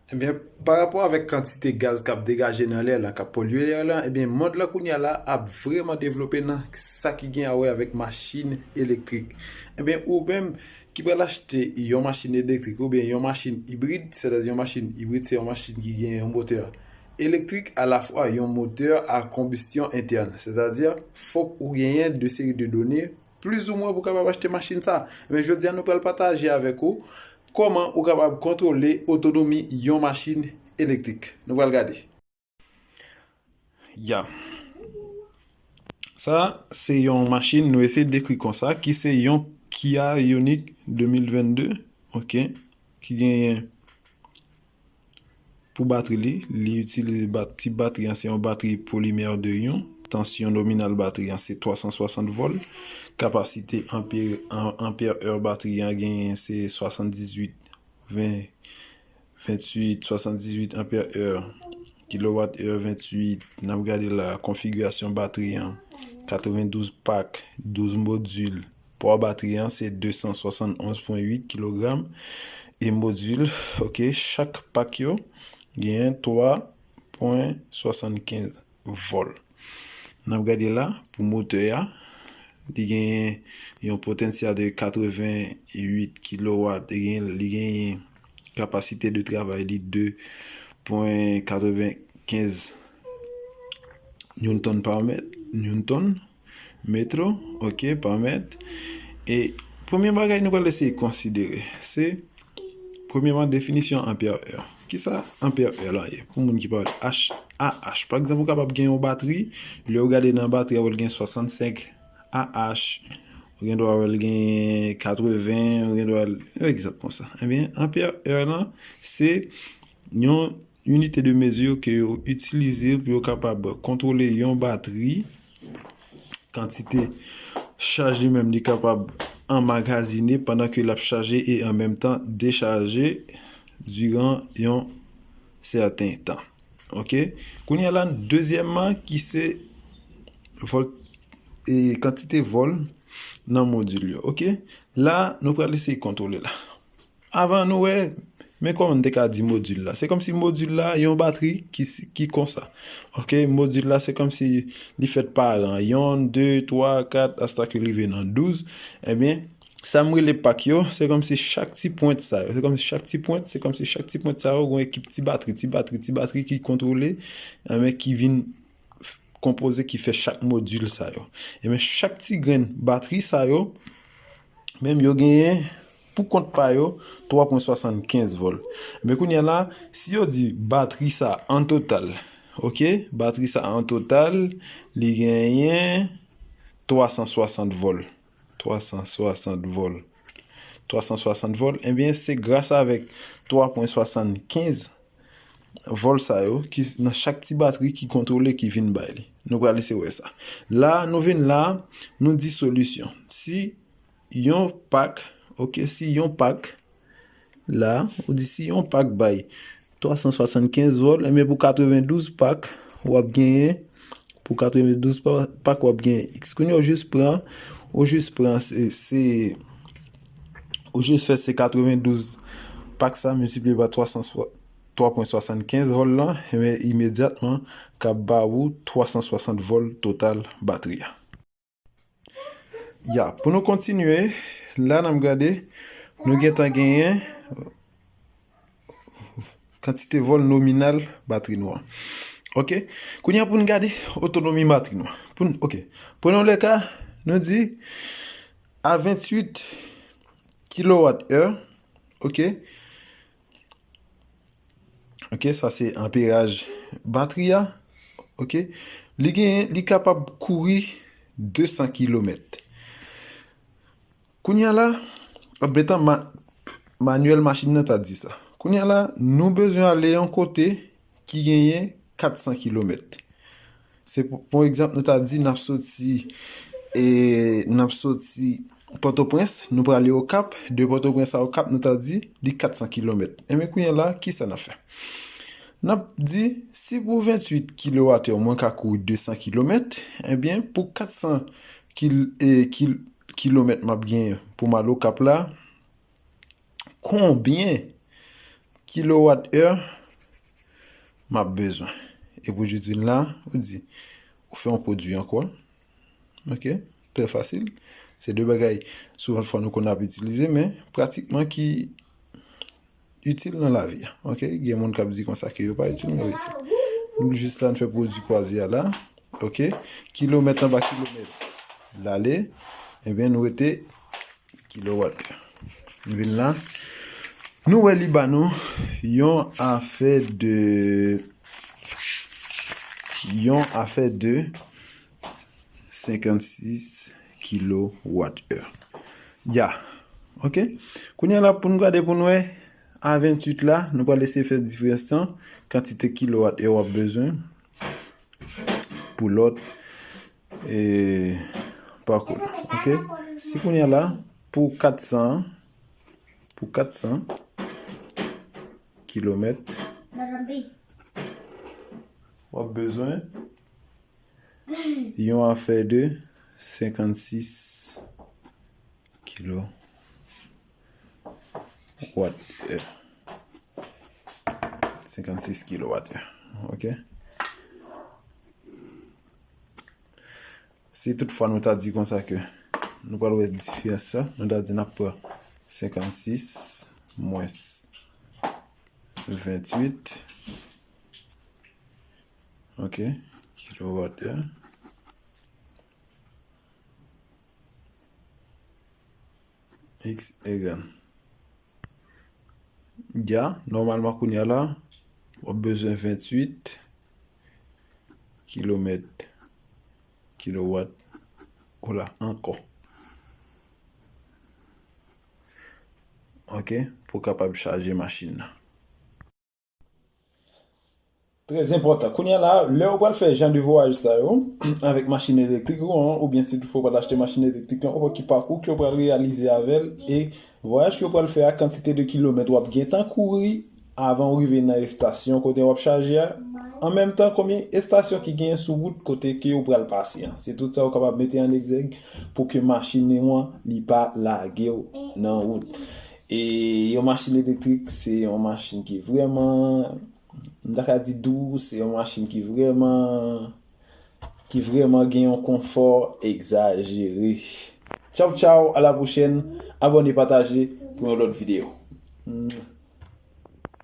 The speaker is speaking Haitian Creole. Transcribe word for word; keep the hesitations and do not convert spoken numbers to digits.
Ebyen, pa rapò avèk kantite gaz k ap degaje nan lè la, k ap polye lè la, ebyen, mond lan kounye a la ap vrèman devlope nan sa ki gen a wè avèk machin elektrik. Ebyen, ou menm ki pral achte yon machin elektrik oubyen yon machin ibrid, sètadi yon machin ibrid, se yon machin ki gen yon motè elektrik, alafwa yon motè a konbistyon entèn. Sètadi, fòk ou genyen de seri de done plizoumwen pou w kapab achte machin sa. Men jodi a, nou pral pataje avèk ou kòman ou kapab kontwole otonomi yon machin elektrik. Nou pral gade. Ya. Sa, se yon machin, nou eseye dekri konsa, ki se yon Kia Ioniq de mil vennde, ok, ki genyen pou batri li, li itilize bat, tip batri an, se yon batri polimè de yon. Tansyon nominal batri an se twa san swasant vòl. Kapasite anpè, an, anpè è batri an genyen se swasanndizuit, ven, venntuit, swasanndizuit anpè è, kilowat è venntuit. N ap gade la, konfigirasyon batri an, katrevendouz pak, douz modil. Pwa batri an se de san swasannonz pwen uit kilogram. E modil, ok, chak pak yo genyen twa pwen swasannkenz vòl. N ap gade la, pou motè a, li genyen yon potansyèl de katreventuit kilowat, li genyen, li genyen kapasite de travay li de pwen katrevenkenz newton pa mèt, newton, metro, ok, pa mèt. E premye bagay nou pral eseye konsidere, se, premyèman, definisyon anpè è. Kisa anpè è lan ye? Pou moun ki pa wè, H A H. Pa egzanp, ou kapab gen yon batri, lè ou gade nan batri a, ou wè l gen swasannsenk A H, ou gen dwa wè l gen katreven, ou gen dwa, yon egzanp konsa. Ebyen, anpè è lan, se yon inite de mezi ke yo itilize pou yo kapab kontwole yon batri, kantite chaj li menm li kapab anmagazine pandan ke l ap chaje e an menm tan dechaje diran yon sèten tan. Ok? Kounye a la, dezyèmman, ki se vòl, e kantite vòl nan modil yo. Ok? La, nou pral eseye kontwole la. Avan nou wè, men kòman n te ka di modil la. Se kòmsi modil la, yon batri ki, s- ki konsa. Ok, modil la, se kòmsi li fèt pa ran. Yonn, de, twa, kat, asta ke l rive nan douz. Ebyen, sa m rele pak yo, se kòmsi chak ti pwent sa yo. Se kòmsi chak ti pwent, se kòmsi chak ti pwent sa yo, gon ekip ti batri, ti batri, ti batri ki kontwole, ebyen, ki vin f- konpoze, ki fè chak modil sa yo. Ebyen, chak ti grenn batri sa yo, menm yo genyen pou kont pa yo twa pwen swasannkenz vòl. Men kounye a la, si yo di batri sa an total, ok, batri sa an total, li genyen twa san swasant vòl. Twa san swasant vòl. Twa san swasant vòl, ebyen, se gras avèk twa pwen swasannkenz vòl sa yo ki nan chak ti batri ki kontwole ki vin bay li. Nou pral eseye wè sa. La, nou vin la, nou di solisyon. Si yon pak, ok, si yon pak, la, ou di si yon pak bay twa san swasannkenz vòl, enben pou katrevendouz pak, w ap genyen, pou katrevendouz pa- pak, w ap genyen X. Kounye a, ou jis pran, ou jis pran, se, se, ou jis fè se katrevendouz pak sa miltipliye pa twa san, twa pwen swasannkenz vòl lan, enben, imedyatman, k ap ba ou twa san swasant vòl total batri a. Ya, pou nou kontinye, la n ap gade, nou gentan genyen kantite vòl nominal batri nou an. Ok? Kounye a pou n gade otonomi batri nou an. Pou n, ok. Prenons le ka, nou di a venntuit kilowat è, ok? Ok, sa se anperaj batri a. Ok? Li genyen, li kapab kouri de san kilomèt. Kounye a la, anbetan ma- manyèl machin nan ta di sa. Kounye a la, nou bezwen ale yon kote ki genyen kat san kilomèt. Se pou, pou egzanp, nou ta di n ap soti, e, n ap soti Pòtoprens, nou prale Okap, de Pòtoprens a Okap, nou ta di li kat san kilomèt. Enben, kounye a la, kisa n ap fè? N ap di, si pou venntuit kilowat è mwen ka kouri de san kilomèt, enben, pou kat san kil, e, kil, kilomèt m ap genyen pou m al Okap la, konbyen kilowat è m ap bezwen. E pwodui w la, ou di, ou fè yon pwodui ankò. Ok? Trè fasil. Se de bagay souvan fwa nou konn ap itilize, men pratikman ki itil nan lavi a. Ok? Gen moun k ap di konsa ke yo pa itil, men yo itil. Nou jis la, n fè pwodui kwaze a la. Ok? Kilomèt anba kilomèt l ale. Ebyen, nou rete kilowat. Nou vin la. Nou wè li ba nou yon afè de, yon afè de senkannsis kilowat è. Ya. Ok? Kounye a la, pou n gade, pou n wè, a venntuit la, nou pral eseye fè diferans lan, kantite kilowat è w ap bezwen pou lòt, e, pakou. Ok? Si kounye a la, pou katsan, pou katsan kilomèt, w ap bezwen yon afè de senkannsis kilowat è. Senkannsis kilowat è. Ok? Si toutfwa nou ta di konsa ke nou pral wè diferans sa, nou ta di n ap pran senkannsis mwens venntuit, ok, kilowat è. X egal. Ya, nòmalman kounye a la, w ap bezwen venntuit kilomèt, kilowat, ou la ankò. Ok, pou w kapab chaje machin nan. Trè enpòtan. Kounye a la, lè w pral fè jan de vwayaj sa yo, avèk machin elektrik ou an, oubyen si toutfwa w pral achte machin elektrik lan, ou wè ki pakou ke w pral reyalize avè l, e vwayaj ke w pral fè a, kantite de kilomèt w ap gentan kouri avan w rive nan estasyon kote w ap chaje a, an menm tan konbyen estasyon ki genyen sou wout kote ke w pral pase an. Se tout sa w kapab mete an egzèg pou ke machin ou an, li pa lage w nan wout. E yon machin elektrik, se yon machin ki vrèman, m ta ka di dous, se yon machin ki vrèman, ki vrèman gen yon konfò egzajere. Tchaw, tchaw, a la pwochèn. Abòne, pataje pou yon lòt videyo.